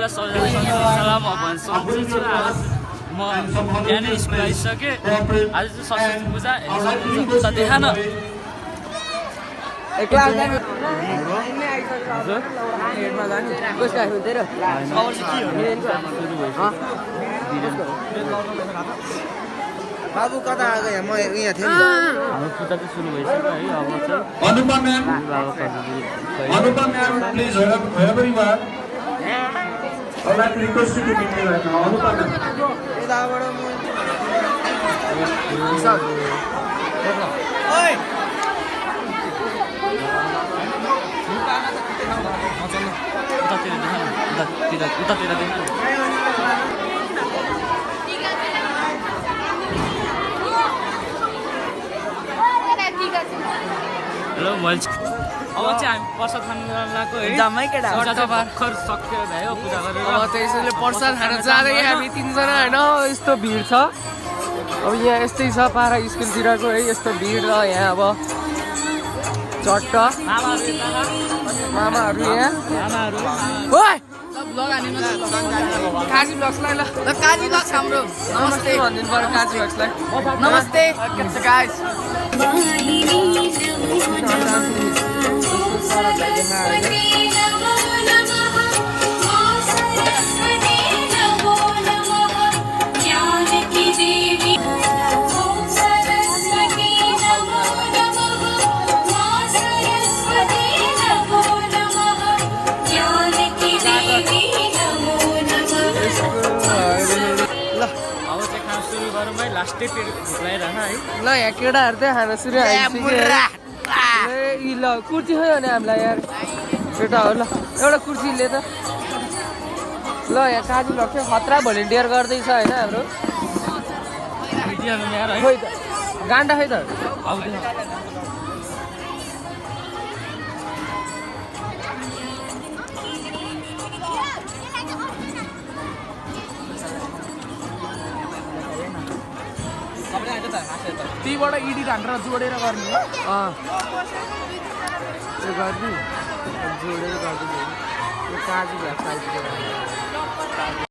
सलाम म बिहानै स्कुल आइसकेँ आज चाहिँ सरस्वती पूजा त देखा न बाबु कता आएको यहाँ म यहाँ थिएँ हाम्रो पूजा चाहिँ सुरु भइसक्यो है अब चाहिँ Anupam ma'am please wherever you are I'd like to request you to meet me right now Anupam ma'am यताबाट म ओइ उतातिर देख्नु हेलो मैले अब चाहिँ हामी प्रसाद खानु गएको है जामै केटा भर्खर सक्यो भयो पूजा गरेर अब चाहिँ यसैले प्रसाद खान जाँदै हामी तिनजना होइन यस्तो भिड छ अब यहाँ यस्तै छ पारा स्कुलतिरको है यस्तो भिड र यहाँ अब चट्ट मामाहरू यहाँ काजी ब्लग्सलाई ल काजी ब्लग्स हाम्रो नमस्ते भनिदिनु पर्यो काजी ब्लग्सलाई नमस्ते गाइस लास्टै पेट भुक्लाइरहन है ल यहाँ केटाहरू चाहिँ खाना सुरु आइसक्यो ल कुर्सी खै भने हामीलाई यार केटाहरू ल एउटा कुर्सीले त ल यहाँ काजी लग्छ खतरा भोलिन्टियर गर्दैछ होइन हाम्रो खोइ त गान्डा खै त त्यहीबाट इडी हानेर जोडेर गर्ने हो त्यो गरिदिउँ जोडेर गरिदिउँ यो काजी भ्याक्स आइपुग्यो